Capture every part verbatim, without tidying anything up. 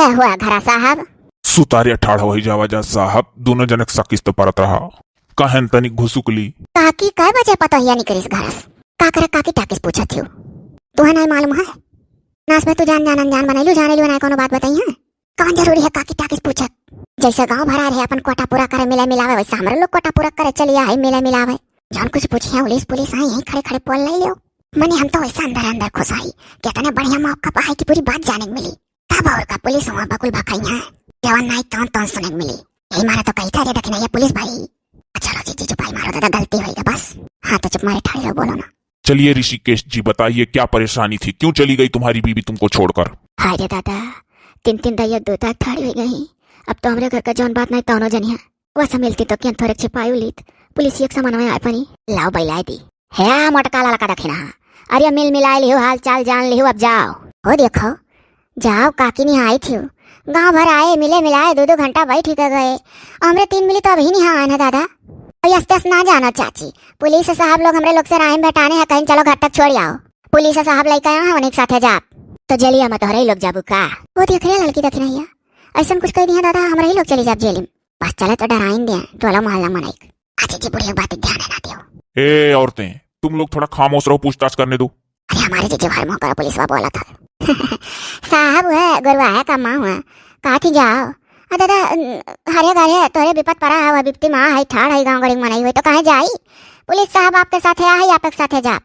का हुआ घरा साहब? सुतारिया ठाढ़ होइ जावा जा साहब, दुनो जने क सकिस्त परत रहा। कहन तनिक घुसुकली। काकी कै बजे पतोहिया निकरिस घरस? का करे काकी टाकिस पूछत हिउ? तुहे नाई मालूम है? नास में तू जान जान अनजान बनैलू, जानेलू नाई कौनो बात बताई है? कौन जरूरी है काकी टाकिस पूछत? जैसे गांव भर आए रहे अपन कोटा पूरा करे मिले मिलावे, वैसे हमरो लोग कोटा पूरा करे चलिया है मिले मिलावे। जौन कुछ पूछे हैं उलिस पुलिस आई यहीं खड़े खड़े पोल ले लियो। मने हम तो वैसे अंदर अंदर खुश आई कि इतने बढ़िया मौका पा है कि पूरी बात जाने को मिली। तब और का पुलिस हुआ बकुल भकाई है, जवन नाई तौन तौन सुने को मिली। यही मारे तो कही था रे दखिनैया पुलिस भाई। अच्छा लो जीजी चुपाई मारो दादा, गलती होई गा बस। हाँ तो चुप मारे ठाड़ी रहो, बोलो ना। चलिए ऋषिकेश जी, बताइए क्या परेशानी थी, क्यों चली गई तुम्हारी बीवी तुमको छोड़कर? हाय रे दादा, तीन तीन दैया दो दाग ठाड़ी हुई गई। अब तो हमरे घर का जौन बात नहीं तौनो जनिया। वैसे मिलती तो किन थोरे छिपाई उलित, पुलिस एक सामान में आए पनी। लाओ बैलाए दी। हे मोटका लड़का दखिना, अरे मिल मिलाए लिहो, हाल चाल जान लिहो, अब जाओ। हो देखो, जाओ काकी नहीं आई थी, गांव भर आए मिले मिलाए दो दो घंटा बैठ ही गए। हमरे तीन मिली तो अभी नहीं आए ना दादा। और यस तस ना जानो चाची, पुलिस साहब लोग हमरे लोग से राय में भेटाने हैं, कहीं चलो घर तक छोड़ आओ। पुलिस साहब लेके आए हैं उन्हीं के साथे जाब। तो जेलिया में तोहरे ही लोग जाबू का? वो देख रहे लड़की दखिनैया, ऐसा कुछ कह दिया दादा, हमरे ही लोग चली जाब जेल में। बस चले तो डराइन दे, टोला मोहल्ला मनई। अच्छा जी, बुढ़िया बात ध्यान ना दियो। ए औरतें, तुम लोग थोड़ा खामोश रहो, पूछताछ करने दो। अरे हमारे जीजी भाई मौका पुलिस वाला बोला था। साहब है, गुरुआ है, कमा हुआ। कहा थी जाओ। आ दादा, हरे घरे तोरे विपत पड़ा है, वह विपत्ति माँ है, ठाड़ है, गाँव गड़ी मनई हुई, तो कहे जाई? पुलिस साहब आपके साथ है, आई आपके साथ है जा।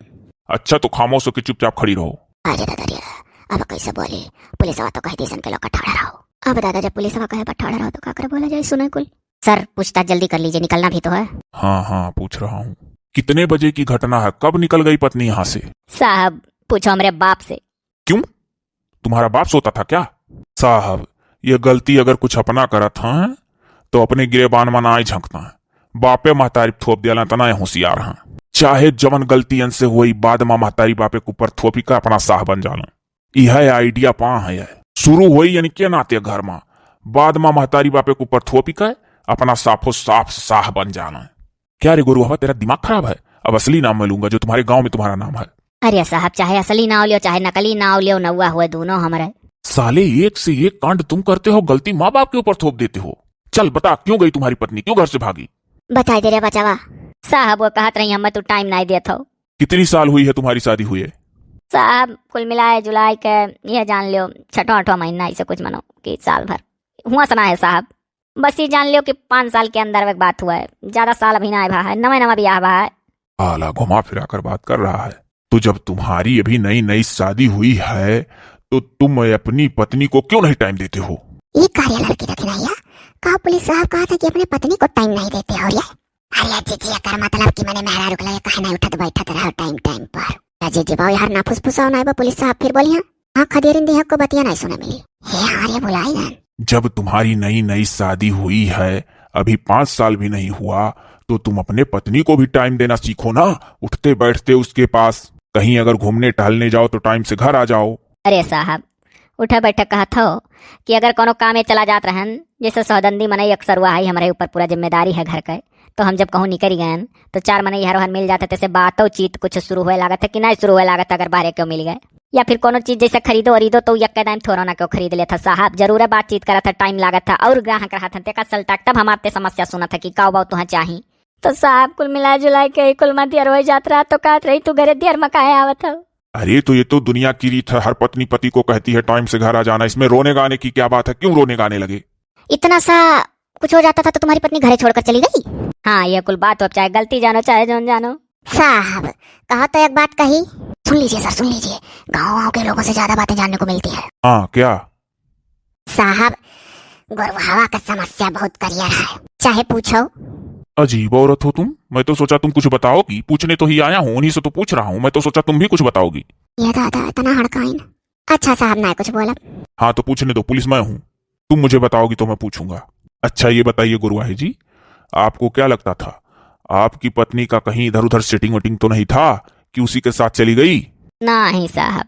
अच्छा तो खामोश होके चुपचाप खड़ी रहो। अरे दादा रे, अब कैसे बोले? पुलिस वाला तो कह दी सन के लोग ठाड़ा रहो। अब दादा जब पुलिस वाला कहे पर ठाड़ा रहो तो का करे बोला जाए, सुने कुल। सर, पूछताछ जल्दी कर लीजिए, निकलना भी तो है। हाँ, हाँ, पूछ रहा हूँ। कितने बजे की घटना है? कब निकल गई पत्नी यहाँ से? साहब, पूछो हमरे बाप से। क्यों? तुम्हारा बाप सोता था क्या? साहब, ये गलती अगर कुछ अपना करत हैं, तो अपने गिरेबान में ना झंकता है। बापे महतारी थोप दिया, इतना होशियार हैं। चाहे जवन गलती इनसे हुई, बाद में महतारी बापे के ऊपर थोपी का अपना साह बन जाना। यह idea पा है, यह शुरू होई यानी के नाते घर में, बाद में महतारी बापे के ऊपर थोपी के अपना साफो साफ साह बन जाना है। क्या रे गोरुआ, तेरा दिमाग खराब है? अब असली नाम मैं लूंगा जो तुम्हारे गांव में तुम्हारा नाम है। अरे साहब, चाहे असली नाव लियो, चाहे नकली नाव लियो, नौवा हुए दोनों हमरे। साले, एक से एक कांड तुम करते हो, गलती माँ बाप के ऊपर थोप देते हो। चल बता, क्यों गई तुम्हारी पत्नी, क्यों घर से भागी? बताई दे रे बचावा। साहब, वो कहत रही, हमें तू टाइम नहीं देत हो। कितनी साल हुई है तुम्हारी शादी हुए? साहब, कुल मिलाए जुलाए के यह जान लियो, छठवां आठवां महीना, ऐसे कुछ मनो कि साल भर हुआ सना है साहब। बस ये जान लियो कि पाँच साल के अंदर एक बात हुआ है, ज्यादा साल अभी ना आए भा है, नवा नवा ब्याह भा है। आला घुमा फिरा कर बात कर रहा है। तो जब तुम्हारी अभी नई नई शादी हुई है, तो तुम अपनी पत्नी को क्यों नहीं टाइम देते हो? ये कार्य लड़की रखना है, का पुलिस साहब कहा था कि अपने पत्नी को टाइम नहीं देते हो रे? अरे जीजी, एकर मतलब कि मने मेहरारू के लगे काहे नहीं उठत बैठत रहो टाइम टाइम पर। अरे जीजी बाबू यार, ना फुसफुसाओ ना, बा पुलिस साहब फिर बोली हैं। हाँ, खदेरिन देह को बतिया नहीं सुने मिली। हे हाँ रे, बुलाई ना। जब तुम्हारी नई नई शादी हुई है, अभी पाँच साल भी नहीं हुआ, तो तुम अपने पत्नी को भी टाइम देना सीखो ना, उठते बैठते उसके पास। कहीं अगर घूमने टहलने जाओ तो टाइम से घर आ जाओ। अरे साहब, उठे बैठे कहत हो कि अगर कोनो काम में चला जात रहन, जैसे सौदंदी मनई अक्सर हुआ है, हमरे ऊपर पूरा जिम्मेदारी है घर के, तो हम जब कहूँ निकल गए तो चार मनई हर हर मिल जाते, तैसे बातों चीत कुछ शुरू हुए लागत है कि नहीं शुरू हुए लागत है, अगर बाहरे क्यों मिल गए या फिर कोनो चीज जैसे खरीदो वरीदो तो यक्के दाम थोड़ा ना क्यों खरीद लेता साहब, जरूर है बातचीत करत है, टाइम लागत है और ग्राहक रहत है, तेका सलटा तब हम आपके समस्या सुनत है कि का बात तुहें चाही। तो साहब, कुल मिला जुला के कुल मा दियर हो जात रहा, तो कहत रही, "तू घरे दियर मा काहे आवत हो?" अरे, तो ये तो दुनिया की रीत है, हर पत्नी पति को कहती है टाइम से घर आ जाना, इसमें रोने गाने की क्या बात है, क्यों रोने गाने लगे? इतना सा कुछ हो जाता था तो तुम्हारी पत्नी घरे छोड़कर चली गई? हाँ, ये कुल बात हो, अब चाहे गलती जानो, चाहे जौन जानो। साहब, कहो तो एक बात कही। सुन लीजिए सर, सुन लीजिए, गाँव वाँव के लोगों से ज्यादा बातें जानने को मिलती है। हाँ, क्या? साहब, गोरुहवा का समस्या बहुत करियर है, चाहे पूछो। अजीब औरत हो तुम, मैं तो सोचा तुम कुछ बताओगी, पूछने तो ही आया हूँ, उन्हीं से तो पूछ रहा हूँ, मैं तो सोचा तुम भी कुछ बताओगी। ये दादा, इतना हड़काइन। अच्छा साहब, ना कुछ बोला। हाँ, तो पूछने दो, पुलिस मैं हूँ, तुम मुझे बताओगी तो मैं पूछूंगा। अच्छा, ये बताइए गुरुवाहे जी, आपको क्या लगता था, आपकी पत्नी का कहीं इधर उधर सेटिंग वेटिंग तो नहीं था कि उसी के साथ चली गई? नहीं साहब,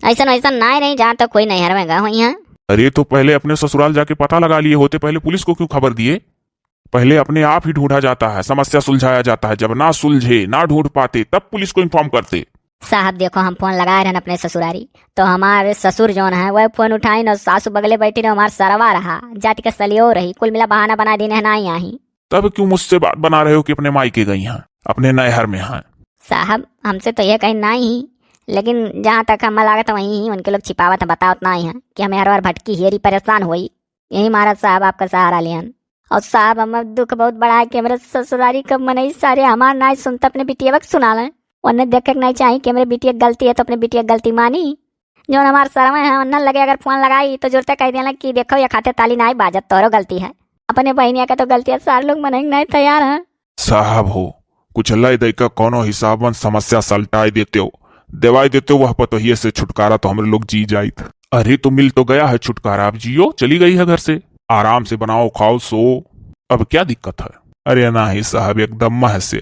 ऐसा ऐसा ना रही, जहाँ तक कोई नैहर में गए हुई हैं। अरे, तो पहले अपने ससुराल जाके पता लगा लिए होते, पहले पुलिस को क्यों खबर दिए? पहले अपने आप ही ढूंढा जाता है, समस्या सुलझाया जाता है, जब ना सुलझे, ना ढूंढ पाते, तब पुलिस को इन्फॉर्म करते। साहब देखो, हम फोन लगाए रहन अपने ससुरारी, तो हमार ससुर जौन है वह फोन उठाइन और सासू बगले बैठी रहे, हमार सरवा रहा, जाति का सलियो रही, कुल मिला बहाना बना दीन है, नाहीं आही। तब क्यों मुझसे बात बना रहे हो कि अपने मायके गई हैं, अपने नैहर में हैं? साहब, हमसे तो यह कहीं नाहीं ही, लेकिन जहाँ तक हमें लागत है वहीं ही उनके लोग छिपावत हैं, बतावत नाहीं हैं कि हमें हर बार भटकी हेरी परेशान होई। यही मारा साहब आपका सहारा लियन। और साहब, हमार दुख बहुत बड़ा है कि हमरे ससुरारी का मनई सारे हमार नाई सुनता अपने बिटिया के सुना लें। उन्हें देखे के नाहीं चाहिए कि हमरे बिटिया के गलती है तो अपने बिटिया के गलती मानी। जौन हमार सरवे हैं, उन्हें लगे अगर फोन लगाई तो जुरते कह देना कि देखो, ये खाते ताली नाहीं बाजत, तोरो गलती है। अपने बहनिया का तो गलती है, सारे लोग मनई नाहीं तैयार हैं। साहब हो, कुछ लय दई का कौनो हिसाबन समस्या सलटाए देते हो, देवाए देते हो, वह पतोहिए से छुटकारा तो हमरे लोग जी जाइत। अरे, तो मिल तो गया है छुटकारा, अब जियो, चली गई है घर से, आराम से बनाओ, खाओ, सो, अब क्या दिक्कत है? अरे नाहीं साहब, एकदम मह से।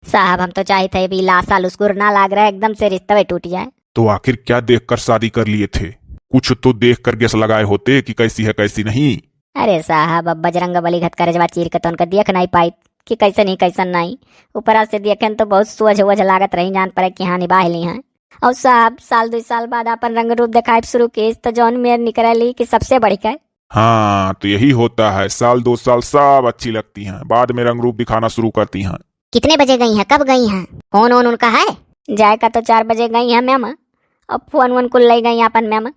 साहब, हम तो चाहित है अभी लासा लुस्कुर ना लाग रहा है, एकदम से रिश्ता टूट जाए। तो आखिर क्या देखकर शादी कर लिए थे? कुछ तो देख कर guess लगाए होते कि कैसी है, कैसी नहीं। अरे साहब, अब बजरंग बली घत करजवा चीर के तो उनका देख नाहीं पाइत कि कैसन ही कैसन नाहीं। ऊपरा से देखेन तो बहुत सोझ ओझ लागत रही, जान पड़े कि हाँ, निबाह ली हैं। और साहब, साल दुई साल बाद अपन रंग रूप देखाए शुरू कीस तो जौन मेर निकरली कि सबसे बढ़ के। हाँ, तो यही होता है, साल दो साल सब अच्छी लगती हैं, बाद में रंग रूप दिखाना शुरू करती हैं। कितने बजे गई हैं, कब गई हैं? फोन ओन उनका है? जाए का तो चार बजे गई हैं मैम, और फोन वोन कुल ले गई अपन मैम।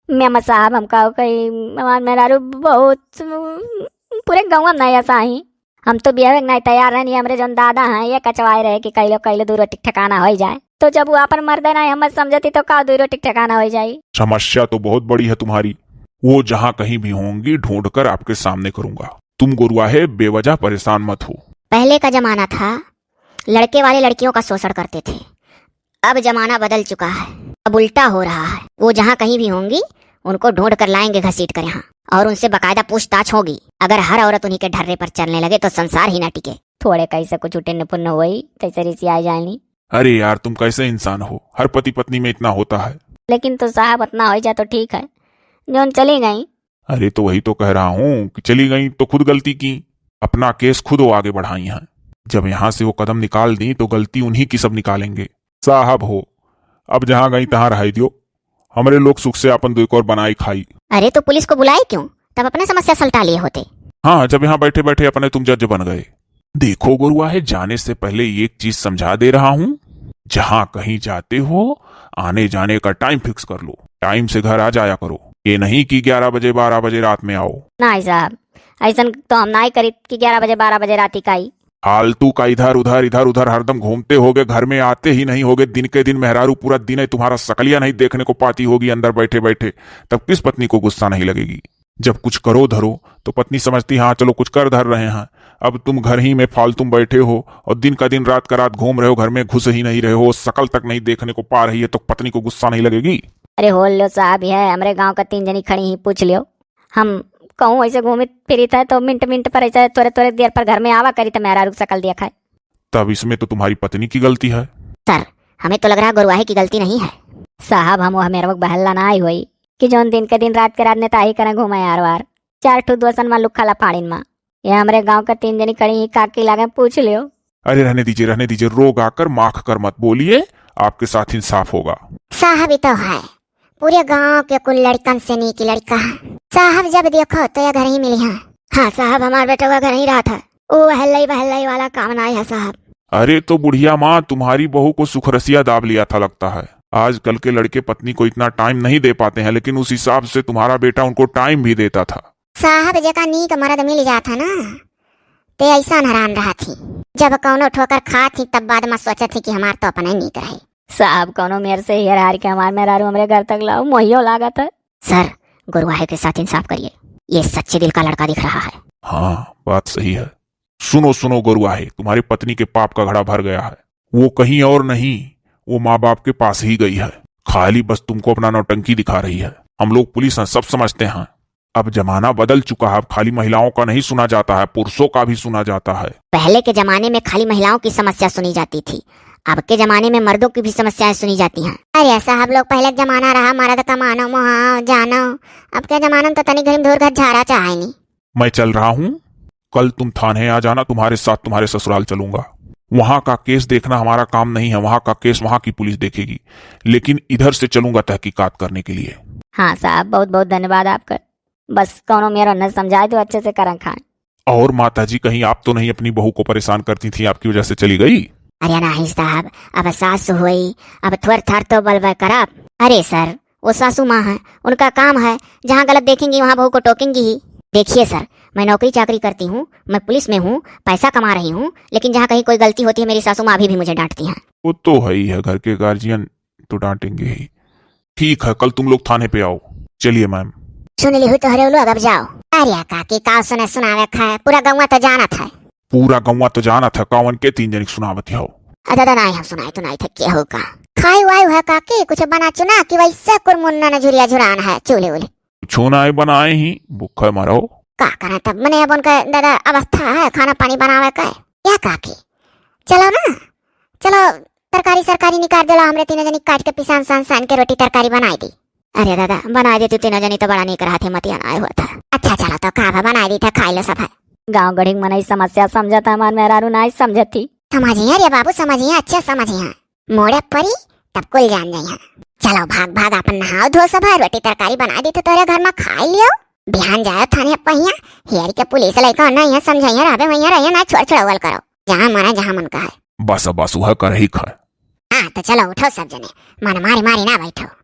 मैम साहब, हम का कही, हमार मेहरारू बहुत, पूरे गाँव में नाहीं ऐसा ही। हम तो बियाह के नाहीं तैयार रहनी, हमरे जौन दादा हैं ये कचवाए रहे कि कैलो कैलो दू रोटी ठिकाना हो जाए। तो जब वो अपन मर्दे नाहीं हम समझती तो का दू रोटी ठिकाना हो जाई? समस्या तो बहुत बड़ी है तुम्हारी। वो जहाँ कहीं भी होंगी, ढूंढकर आपके सामने करूंगा। तुम गोरुआ है, बेवजह परेशान मत हो। पहले का जमाना था, लड़के वाले लड़कियों का शोषण करते थे। अब जमाना बदल चुका है, अब उल्टा हो रहा है। वो जहाँ कहीं भी होंगी, उनको ढूंढ कर लाएंगे घसीट कर यहाँ, और उनसे बाकायदा पूछताछ होगी। अगर हर औरत उन्हीं के ढर्रे पर चलने लगे तो संसार ही ना टिके। थोड़े कैसे कुछ उटिन्न पुन्न होई, तैसे रिसिया जानी। अरे यार, तुम कैसे इंसान हो, हर पति पत्नी में इतना होता है। लेकिन तो साहब, इतना हो जाए तो ठीक है, जौन चली गई। अरे, तो वही तो कह रहा हूँ कि चली गई तो खुद गलती की, अपना case खुद वो आगे बढ़ाई हैं। जब यहाँ से वो कदम निकाल दी तो गलती उन्हीं की सब निकालेंगे। साहब हो, अब जहाँ गई तहाँ रह दियो, हमरे लोग सुख से अपन दुई कोर बनाई खाई। अरे, तो पुलिस को बुलाए क्यों, तब अपने समस्या सलटा लिए होते। हाँ, जब यहाँ बैठे बैठे अपने तुम जज बन गए। देखो गोरुआ है, जाने से पहले एक चीज समझा दे रहा हूँ, जहाँ कहीं जाते हो, आने जाने का time fix कर लो, time से घर आ जाया करो। ये नहीं कि ग्यारह बजे, बारह बजे रात में आओ। नाहीं साहब, ऐसन तो हम नाहीं करीत कि ग्यारह बजे, बारह बजे राती का आई। फालतू का इधर उधर, इधर उधर हरदम घूमते होगे, घर में आते ही नहीं होगे। दिन के दिन मेहरारू पूरा दिन है तुम्हारा सकलिया नहीं देखने को पाती होगी अंदर बैठे बैठे, तब किस पत्नी को गुस्सा नहीं लगेगी? जब कुछ करो धरो तो पत्नी समझती, हाँ चलो कुछ कर धर रहे हैं। अब तुम घर ही में फालतू में बैठे हो और दिन का दिन रात का रात घूम रहे हो, घर में घुस ही नहीं रहे हो, शकल तक नहीं देखने को पा रही है, तो पत्नी को गुस्सा नहीं लगेगी? अरे हो लो साहब, यह हमरे गांव का तीन जनी खड़ी ही, पूछ लियो। हम कहूँ ऐसे घूमित फिरित है तो मिनट मिनट पर ऐसे थोड़े थोड़े देर पर घर में आवा करी तो मेहरारू की शकल देखा है। तब इसमें तो तुम्हारी पत्नी की गलती है। सर, हमें तो लग रहा गोरुआहे की गलती नहीं है। साहब, हम वह मेहरवा के बहल्ला ना आई होई कि जौन दिन के दिन रात के रात नेताही करें घूमे यार वार। चार ठो दोस्तन मा लुक्खा लफाड़िन मा। ये हमरे गांव के तीन जनी खड़ी ही, काकी लागे पूछ लियो। अरे रहने दीजिए, रहने दीजिए, रोग आकर माख कर मत बोलिए, आपके साथ इंसाफ होगा। साहब, ये तो है, पूरे गांव के कुल लड़कन से नीक लड़का है। साहब, जब देखो तो ये घर ही मिली है। हाँ साहब, हमार बेटवा घर ही रहत है। वो बहल्लई बहल्लई वाला काम ना है साहब। अरे तो बुढ़िया माँ, तुम्हारी बहू को सुखरसिया दाब लिया था लगता है। आजकल के लड़के पत्नी को इतना time नहीं दे पाते हैं, लेकिन उस हिसाब से तुम्हारा बेटा उनको time भी देता था। साहब, जेका नीक मर्द मिल जात है ना, ते ऐसा हरान रहत ही। जब कौनो ठोकर खात ही, तब बाद में सोचत ही कि हमार तो अपने नीक रहे। साहब, कौनो मेर से हेर हार के हमार मेहरारू हमरे घर तक लाओ, मोहियो लागत है। सर, गोरुआहे के साथ इंसाफ करिए, ये सच्चे दिल का लड़का दिख रहा है। हाँ, बात सही है। सुनो, सुनो गोरुआहे, तुम्हारी पत्नी के पाप का घड़ा भर गया है। वो कहीं और नहीं, वो माँ बाप के पास ही गई है। खाली बस तुमको अपना नौटंकी दिखा रही है। हम लोग पुलिस हैं, सब समझते हैं। अब जमाना बदल चुका है, अब खाली महिलाओं का नहीं सुना जाता है, पुरुषों का भी सुना जाता है। पहले के जमाने में खाली महिलाओं की समस्या सुनी जाती थी, अब के जमाने में मर्दों की भी समस्याएं सुनी जाती हैं। अरे साहब लोग, पहले के जमाना रहा, मर्द कमानो मोहाओ जानो, अब के जमाना में तो तनी घरी में धूर घट झारा चाहे नहीं। मैं चल रहा हूँ, कल तुम थाने आ जाना, तुम्हारे साथ तुम्हारे ससुराल चलूंगा। वहाँ का केस देखना हमारा काम नहीं है, वहाँ का केस वहाँ की पुलिस देखेगी, लेकिन इधर से चलूंगा तहकीकात करने के लिए। हाँ साहब, बहुत बहुत धन्यवाद आपका। बस कौनो मेरा न समझाए तो अच्छे से करन खाएं। और माता जी, कहीं आप तो नहीं अपनी बहू को परेशान करती थी, आपकी वजह से चली गई? अरे नहीं साहब, अब सास हुई, अब थोर थार तो बलबे करब। अरे सर, वो सासू माँ है, उनका काम है, जहाँ गलत देखेंगी वहाँ बहू को टोकेंगी ही। देखिए सर, मैं नौकरी चाकरी करती हूँ, मैं पुलिस में हूँ, पैसा कमा रही हूँ, लेकिन जहाँ कहीं कोई गलती होती है मेरी सासू माँ अभी भी मुझे डांटती हैं। वो तो है ही है, घर के गार्जियन तो डांटेंगे ही। ठीक है, कल तुम लोग थाने पे आओ। चलिए मैम। सुन ली हुई तोहरे लोग, अब जाओ। अरे काकी, का सुने सुनावे का है, पूरा गौवा तो जानत है। पूरा गौवा तो जानत है, कावन के तीन जनिक सुनावत हो। अरे दादा, नाई हम सुनाई तो नाई थे, के हो का? खाई वाई है काकी, कुछ बना चुना कि वैसे कुरमुन्ना न झुरिया झुरान है, चूल्हे उल्हे। कुछ नाई बनाए ही, भूखे मरो। का करें तब, मने अब उनका दादा अवस्था है खाना पानी बनावे का। या काकी, चलो ना, चलो तरकारी सरकारी निकाल देला, हमरे तीनों जनी काट के पिसान सान सान के रोटी तरकारी बनाई दी। अरे दादा, बनाई दे तू तीनों जनी तो बड़ा नीक रहा थे, मतिया ना आए हुआ था। अच्छा चलो तो का बा, बनाई दी था, खाई लो सब है। गाँव गढ़ी के मनई समस्या समझता, हमार मेहरारू नाई समझती। समझिया रे बाबू, समझिया, अच्छा समझिया। मोड़े परी तब कुल जान जाइया। चलो भाग भाग अपन नहाओ धो सब है, रोटी तरकारी बनाई दी तो तोरे घर में खाई लियो। बिहान जाओ थाने पहिया, हियारी के पुलिस लइका ना यहाँ समझाइया रहबे, वहीं रहिया ना छोड़ छोड़ावल करो। जहाँ मन है, जहाँ मन का है। बस, बस, वह कर ही खाए। हाँ, तो चलो उठो सब जने, मन मारी मारी ना बैठो।